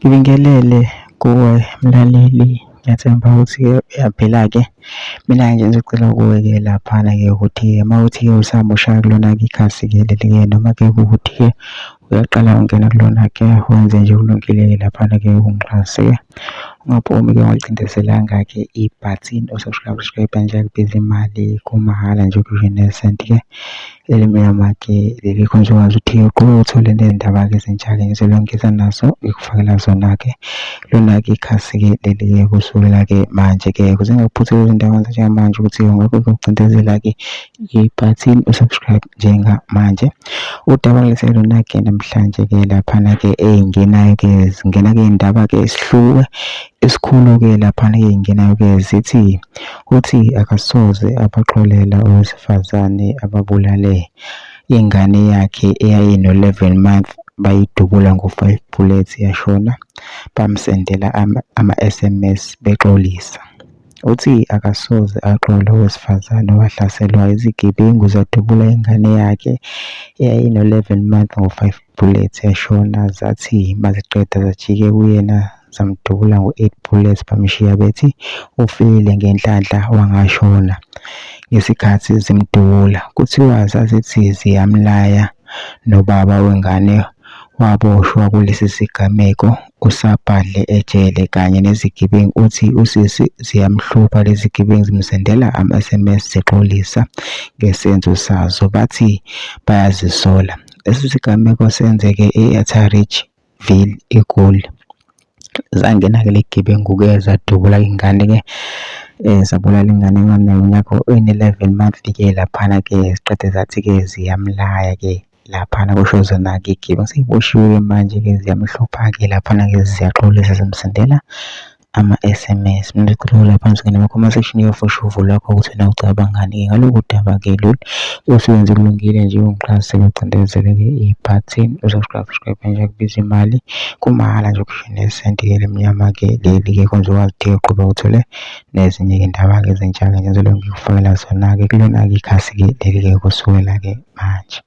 Ngibingelele kuwe mlaleli, ngiyathemba ukuthi-ke uyaphila-ke. Mina-ke nje ngizocela kuwe-ke laphana-ke ukuthi-ke uma kuwukuthi-ke usamusha kulona-ke ikhasi-ke leli-ke noma-ke kuwukuthi-ke uyaqala ungena kulona-ke wenze nje okulungile-ke laphana-ke ungixhase-ke. Ungaphumi-ke ungacindezelanga-ke ibhathini u-subscribe nje akubizi imali kumahhala nje awukhishwa nesenti-ke elimnyama-ke leli khona uzokwazi ukuthi-ke uqhubeke uthole ney'ndaba-ke ezintsha-ke ngizobe ngiza nazo ngikufakela zona-ke. Lona-ke ikhasi-ke leli-ke kusukela-ke manje-ke ukuze ungaphuthi izindaba njengamanje ukuthi ungakwazi ukucindezela-ke ibhathini u-subscribe njengamanje. Udaba ngilethele lona-ke namhlanje-ke laphana-ke ey'ngenayo-ke zingena-ke iy'ndaba-ke isihluku esikhulu-ke laphana-ke ey'ngenayo-ke zithi uthi akasoze abaxolela owesifazane ababulale ingane yakhe eyayino-11 month bayidubula ngo-5 bullets yashona, bamsendela ama-SMS bexolisa. Uthi akasoze axole owesifazane owahlaselwa izigebengu zadubula ingane yakhe eyayino-11 month ngo-5 bullets yashona, zathi maziqeda zajike kuyena zamdubula ngo-8 bullets bamshiya bethi ufile ngenhlanhla wangashona ngesikhathi zimdubula. Kuthiwa zazithi ziyamlaya nobaba wengane waboshwa kulesi sigameko usabhadle ejele kanye nezigebengu. Uthi usisi ziyamhlupha lezi zigebengu zimsendela ama-SMS zixolisa ngesenzo sazo bathi bayazisola. Lesi sigameko senzeke e-Atteridgeville eGoli. Zangena-ke le gebengu-ke zadubula ingane-ke zabulala ingane enganeminyaka ene-11 month-ke laphana-ke ziqede zathi-ke ziyamlaya-ke laphana kusho zona-ke iy'gebengu. Sey'boshiwe-ke manje-ke ziyamhlupha-ke laphana-ke ziyaxolisa zimsendela ama-S_M_S. Mina ngicela lapha ngizongena kuma-comment section uyofosha uvo lwakho ukuthi wena ucabangani-ke ngalolu daba-ke lolu. Usebenze kulungile nje ungixhase ucindezele-ke ibhathini u-subscribe subscribe nje akubizi imali kumahhala nje ukhishwe nesenti-ke elimnyama-ke leli-ke khona uzokwazi ukuthi-ke uqhubeke uthole nezinye-ke iy'ndaba-ke ezintsha-ke ngizobe ngikufakela zona-ke kulona-ke ikhasi-ke leli-ke kusukela-ke manje.